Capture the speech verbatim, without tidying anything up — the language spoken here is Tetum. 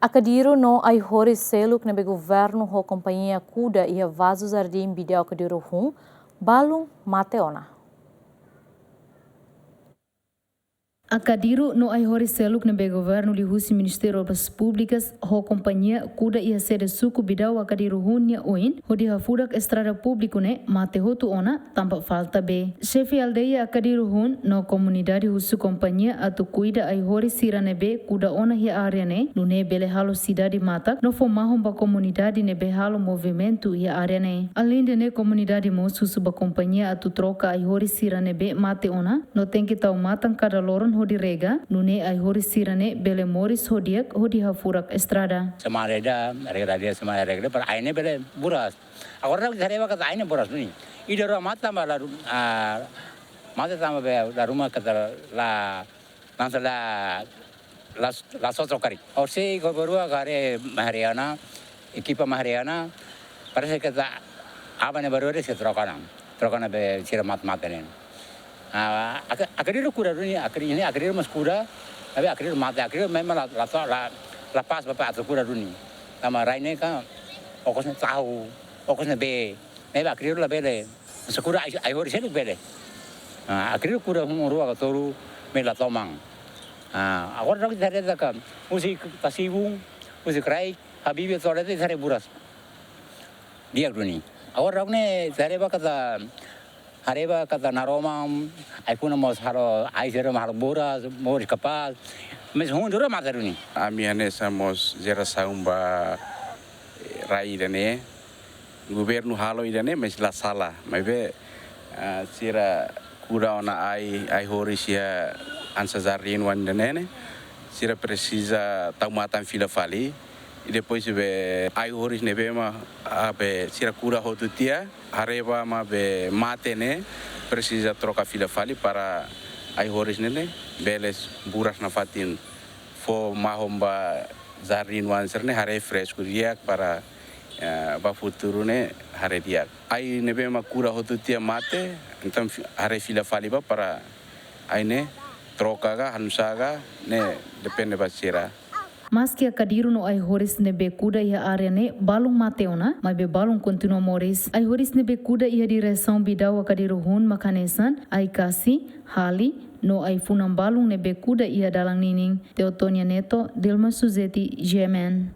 Akadiru no ai-horis seluk ne'ebé governu ho kompañia kuda iha Vazu Jardín Bidau Akadiru hun, balun mate ona. Akadiru no ai-horis seluk ne'ebé governu liuhusi Ministériu Obras Públikas ho kompañia kuda iha sede suku Bidau Akadiru hun nia oin, hodi hafurak estrada públiku ne'e mate hotu ona, tanba falta bee. Xefe aldeia Akadiru hun no komunidade husu kompañia atu kuida ai-horis sira ne'ebé kuda ona iha área ne'e, nune'e bele halo sidade matak no fó mahon ba komunidade ne'ebé halo movimentu iha área ne'e. Aleinde ne'e, komunidade mós husu ba kompañia atu troka ai-horis sira ne'ebé mate ona, no tenke tau matan kada loron hodi rega, nune'e ai-horis sira ne'e bele moris ho di'ak hodi hafurak estrada. Semana rega, rega dia semana rega, para ai ne'e bele buras. Agora ita haree ba katak ai ne'e buras duni. Ida rua mate tanba la, ah, mate tanba be la ruma katak la, lansa la, la, la sosa karik. Orsida agora rua kare mahariana, ekipa mahariana, parese katak aban ne'e baru de'it sei troka ona. Troka ona be sira mate-mate ne'e. Ah, Aka-, Akadiru kuda duni, Akadiru ne'e, Akadiru mós kuda, tapi Akadiru mate, Akadiru memang la, la, la, la pas ba atu kuda duni. Tanba rai ne'e kan, okos ne'e tahu, okos ne'e bee, ne'ebé Akadiru labele. Só kuda ai, ai-horis seluk bele. Ah, Akadiru kuda hun rua ka tolu, maibé la toman. Ah, agora daudaun ita haree katak, husi Tasibun, husi Kraik, Habibi to'o Lete ita haree buras. Di'ak duni. Agora daudaun ne'e ita haree ba katak, haree ba katak naroman, ai-funan mós halo, ai sira mós halo buras, moris kapás. Maibé hun dura mate duni. Ami hanesan mós jerasaun ba, eh, rai ida-ne'e. Governu halo ida-ne'e, maibé la sala. Maibé, ah, sira kuda ona ai, ai-horis iha hanesan jardín oan ida-ne'e ne'e, sira presiza tau matan fila fali. I depois be ai-horis ne'ebé mak, ah, be sira kuda hotu tiha, haree ba mak be mate ne'e, presiza troka fila fali para ai-horis ne'e ne'e bele buras nafatin, fó mahon ba jardín oan sira-ne'e haree fresku di'ak para, eh, ba futuru ne'e haree di'ak. Ai ne'ebé mak kuda hotu tiha mate, entaun fi-, haree fila fali ba para ai ne'e troka ka, hanusá ka, ne'e depende ba sira. Maski Akadiru no ai-horis ne'ebé kuda iha área ne'e balun mate ona, maibé balun kontinua moris. Ai-horis ne'ebé kuda iha diresaun Bidau Akadiru hun mak hanesan, ai-kasi, hali, no ai-funan balun ne'ebé kuda iha dalan ninin. Teotonia Neto, Dilma Suzeti, G M N.